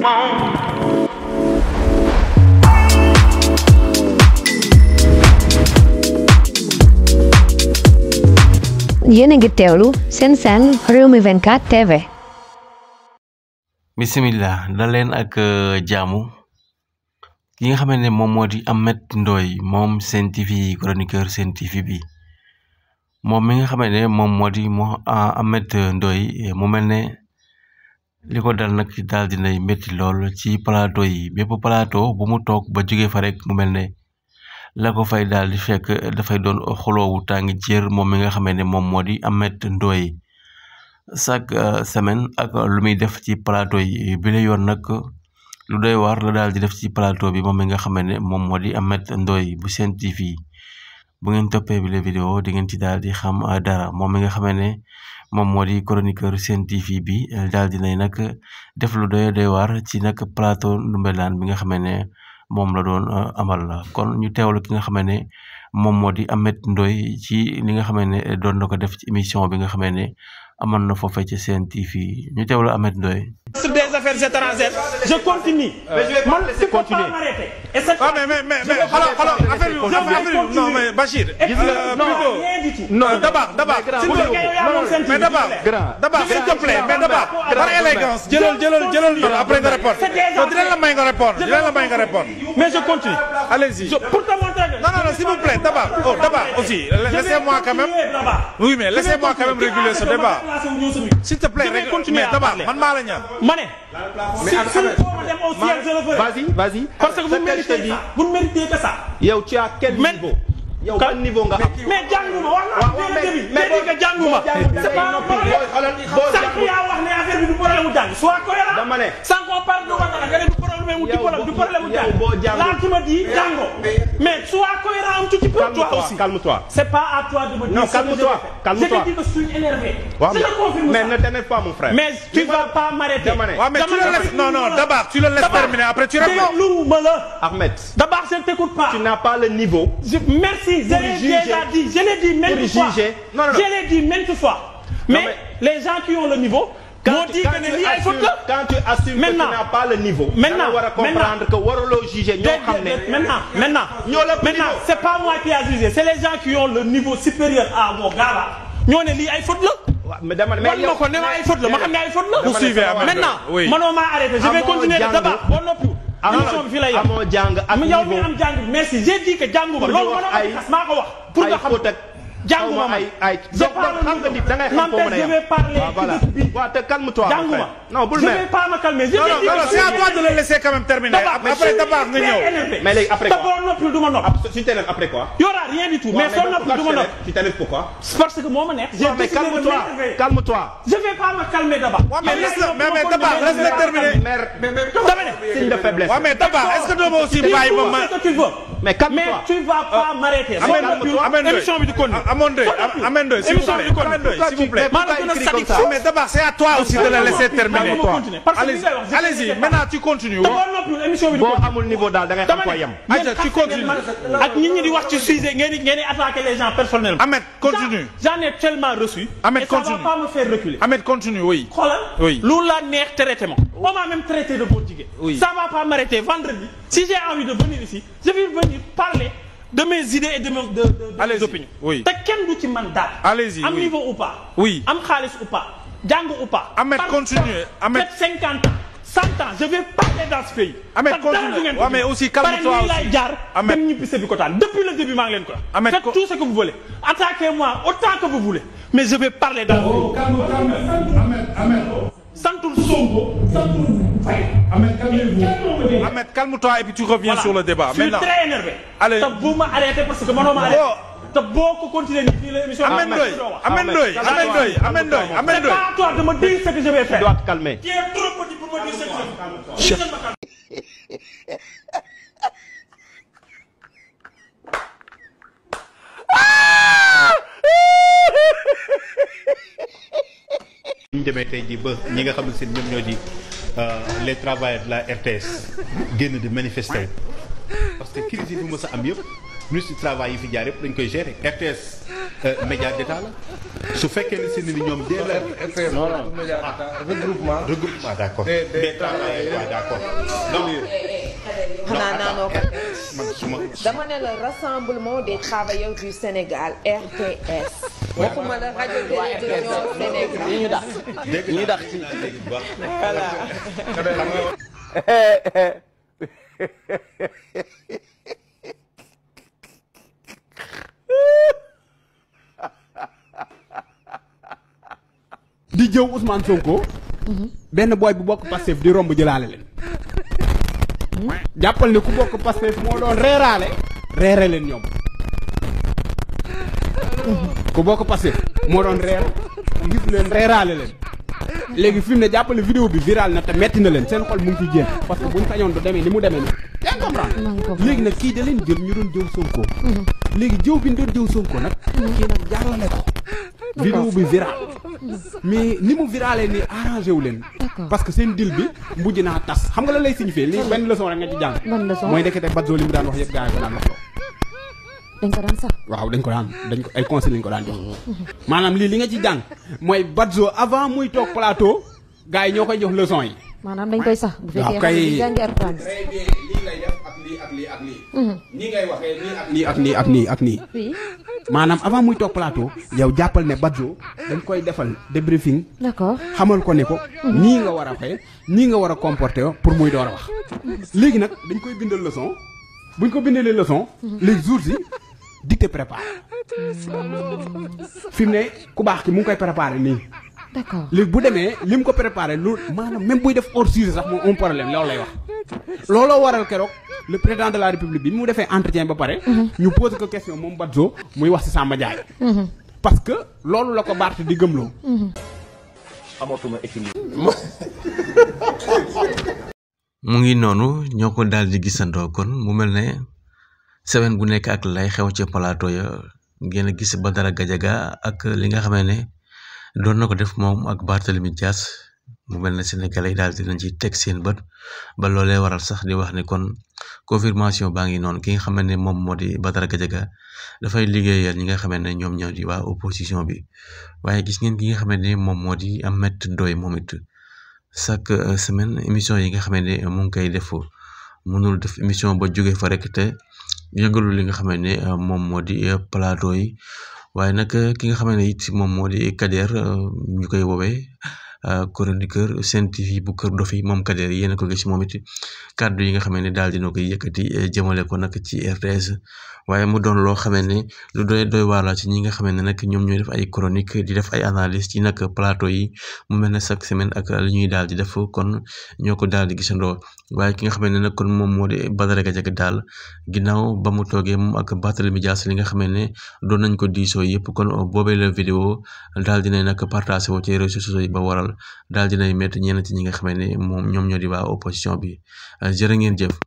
yéen a ngi teewlu seen Rewmi 24 TV. bismillah dal leen ak jaamu ki nga xamante ne moom moo di Ameth Ndoye moom Sen TV chroniqueur Sen TV bi moom mi nga xamante ne moom moo di Ameth Ndoye mu mel ne li ko dal nag daal dinay métti lool ci plateau yi bépp plateau bu mu toog ba jógee fa rek mu mel ne la ko fay daal di fekk dafay doon xuloowu tàngi jër moom mi nga xamante ne moom moo di Ameth Ndoye chaque semaine ak lu muy def ci plateau yi bi la yoon nag lu doy waar la daal di def ci plateau bi moom mi nga xamante ne moom moo di Ameth Ndoye bu Sen TV bu ngeen toppee bi la vidéo di ngeen ci daal di xam dara moom mi nga xamante ne moom moo di chroniqueur Sen TV bi daal di nay nag def lu doy waar ci nag plateau Ndoumbelane bi nga xamante ne moom la doon amal la kon ñu teewlu ki nga xamante ne moom moo di Ameth Ndoye ci li nga xamante ne doon na ko def ci émission bi nga xamante ne amoon na foofee ci Sen TV ñu teewlu Ameth Ndoye. Sur des affaires étrangères, je continue. Man, tu peux pas m'arrêter. Et cette fois, mais non mais Bachir. Non, d'abord, mais d'abord, s'il te plaît, mais d'abord, par élégance, jëlal après nga répondre. Dinañ la may nga répondre. Mais je continue. Allez-y. Pour te montrer que... Non, s'il vous plaît, d'abord aussi, laissez-moi quand même. Oui, mais laissez-moi quand même réguler ce débat. S'il te plaît, mais d'abord, man maa la ñaan. Mané. Vas-y. Parce que vous méritez que ça. Yow tu as quel niveau? Yow ban niveau nga am? Mais jànguma wax na dès le début. Mais di nga jànguma. C'est pas un problème. Sànq yaa wax ne affaire bi du problème mu jàng. Sois cohérent. Dama ne. Sànq on parle de Ouattara nga ne du problème mu jàng. Là tu me dis jàngo. Mais sois cohérent un petit peu toi aussi. Calme-toi. C'est pas à toi de me dire. Non, calme-toi. Je te dis que je suis énervé. Je te confirme. Mais ne t'énerve pas mon frère. Mais tu vas pas m'arrêter. Mais tu le laisses. Non, d'abord, tu le laisses terminer après tu réponds. Ahmed. D'abord, je ne t'écoute pas. Tu n'as pas le niveau. Merci, je l'ai déjà dit. Je l'ai dit maintes fois. Je l'ai dit maintes fois. Mais les gens qui ont le niveau m'ont dit que quand tu assumes que tu n'as pas le niveau, maintenant, tu dois comprendre que warolo juger maintenant, c'est pas moi qui a jugé, c'est les gens qui ont le niveau supérieur à mon gars là. Ñoo ne lii ay faute la. Mais dama ne yow ko ne ay faute la ma xam ne ay faute la. Poursuivez maintenant. Manoo maa arrêté. Je vais continuer le débat. Bon noppi. émission bi fii la yem. amoo jàng ak niveau yow mi am jàng merci j'ai dit que jànguma loolu mënoo ma xas maa ko wax. pour nga xam jànguma ma ay donc xam nga nit da ngay xam foo mën a yem. je vais parler. voilà waaw te calme-toi. jànguma non bul je vais pas me calmer. non c'est à toi de le laisser quand même terminer. après d'abord nga ñëw. mais léegi après quoi d'abord noppil du ma nopp. tu t'énerves après quoi. y aura rien du tout. mais soo noppil du ma nopp. tu t'énerves pourquoi. parce que moo ma neex. j'ai décidé de m'énerver. calme-toi. je vais pas me calmer d'abord. mais d'abord laisse-le terminer. signe de faiblesse. mais d'abord est-ce que doo ma aussi bàyyi ba ma. ce que tu veux. mais calme-toi. mais tu vas pas m'arrêter. émission bi di continuer. Ameth Ndoye s'il vous plaît. Mais d'abord c'est à toi aussi de le laisser terminer. Allez-y maintenant tu continues. boo amul niveau daal da ngay xam quoi yem. tu continues. ak nit ñi di wax ci sujet ngeen di attaquer les gens personnellement. Ameth continue. J'en ai tellement reçu. Ameth continue. Et ça va pas me faire reculer. Ameth continue oui. xoolal. oui lu la neex traité ma. on m'a même traité de góor jigéen. oui ça va pas m'arrêter vendredi. si j'ai envie de venir ici je vais venir parler de mes idées et de mes opinions. oui te kenn du ci man daal. allez-y am niveau ou pas. oui am xaalis ou pas. jàng ou pas. Ameth continue. Ameth 50 ans 100 ans je vais parler dans ce pays. Ameth continue waaw mais aussi calme-toi aussi. lay jaar Ameth dem ñibbi Sébikotane depuis le début maa ngi leen ko. Ameth faites tout ce que vous voulez. attaquez-moi autant que vous voulez. mais je vais parler dans ce pays. Ameth. santul Sonko santul Faye. Ameth, calmez-vous. Ameth, calme-toi et puis tu reviens sur le débat. Je suis très énervé. Allez. te bu ma arrêté parce que mënoo ma arrêté. te boo ko continuer nii fii la émission. Ameth Ndoye. C'est pas à toi de me dire ce que je vais faire. Tu dois te calmer. Tu es trop petit pour me dire ce que je vais faire. ñu demee tey jii ba ñi nga xam ne seen ñoom ñoo di les travailleurs de la RTS génn di manifester parce que crise yi fi mës a am yëpp ministre du travail yi fi jaar yëpp dañ koy gérer RTS média d'état la su fekkee ne si ni ñoom dee la regroupement d'accord des travailleurs d'accord donc xanaa naanoo ko dama ne la rassemblement des travailleurs du Sénégal RTS waxuma la rajo télévision Sénégal ñu dax ñu dax ci voilà di jëw Ousmane Sonko benn boy bu bokk Pastef di romb jëlaale leen jàppal ne ku bokk Pastef moo doon reere leen ñoom ku bokk Pastef moo doon gis leen reeraale leen léegi fi mu ne jàppale vidéo bi viral na te metti na leen seen xol mu ngi ci jéem parce que buñ sañoon du demee ni mu demee nii yaa comprendre léegi nag kii da leen jël ñu doon jëw Sonko léegi jëw bi ñu doon jëw Sonko nag kii nag jaarale ko vidéo bi viral mais ni mu virale ni arrangé wu leen parce que seen deal bi mujj naa tas xam nga la lay signifié lii benn leçon rek nga ci jàng mooy ndekete Badjo li mu daan wax yëpp gars yi ko daan wax dañ ko daan sax waaw dañ ko ay conseil lañ ko daan jox maanaam li nga ci jàng mooy Badjo avant muy toog plateau gars yi ñoo koy jox leçon yi maanaam dañ koy sax bu fekkee kay jàngi Alxuraan très bien lii ngay def ak lii ak lii ak lii nii ngay waxee nii ak nii ak nii ak nii maanaam avant muy toog plateau yow jàppal ne Badjo dañ koy defal débriefing d'accord xamal ko ne ko nii nga war a waxee nii nga war a comporter pour muy door a wax léegi nag dañ koy bindal leçon buñ ko bindalee leçon les jours yi dicté préparé fi mu ne ku baax ki mu ngi koy préparé nii d'accord léegi bu demee li mu ko préparé lu maanaam même buy def hors sujet sax moom un problème loolu lay wax looloo waral keroog le président de la république bi mu defee entretien ba pare ñu posé ko question moom Badjo muy wax ci Samba Ndiaye parce que loolu la ko Barth di gëmloo amatuma équilibre mu ngi noonu ñoo ko daal di gisandoo kon mu mel ne semaine bu nekk ak lay xew ci plateau ya ngeen gis Badara Gadiaga ak li nga xamee ne doon na ko def moom ak Barthélémy Dias mu mel ne Sénégalais yi daal dinañ ci teg seen bët ba loolee waral sax di wax ne kon confirmation baa ngi noonu ki nga xam ne moom moo di Badara Gadiaga dafay liggéeyal ñi nga xam ne ñoom ñoo di waa opposition bi waaye gis ngeen ki nga xam ne moom moo di Ameth Ndoye moom it chaque semaine émission yi nga xam ne mu ngi koy def mënul def émission ba jóge fa rek te yëngalu li nga xam ne moom moo di plateau yi waaye nag ki nga xam ne it moom moo di Kader ñu koy woowee chroniqueur Sen TV bu Kër Dofi moom Kader yéen a ko gis moom it kàddu yi nga xam ne daal dina koy yëkkati jëmale ko nag ci RTS waaye mu doon loo xam ne lu doy waar la ci ñi nga xam ne nag ñoom ñooy def ay chronique di def ay analyse ci nag plateau yi mu mel ne chaque semaine ak li ñuy daal di def kon ñoo ko daal di gisandoo waaye ki nga xam ne nag kon moom moo di Badara Gadiaga daal ginnaaw ba mu toogee moom ak Barthélémy Dias li nga xam ne doon nañ ko diisoo yëpp kon boobee la vidéo daal dina nag partagé wu ci réseaux sociaux yi ba waral daal dinay métti ñenn ci ñi nga xam ne moom ñoom ñoo di waa opposition bi jërë ngeen jëf.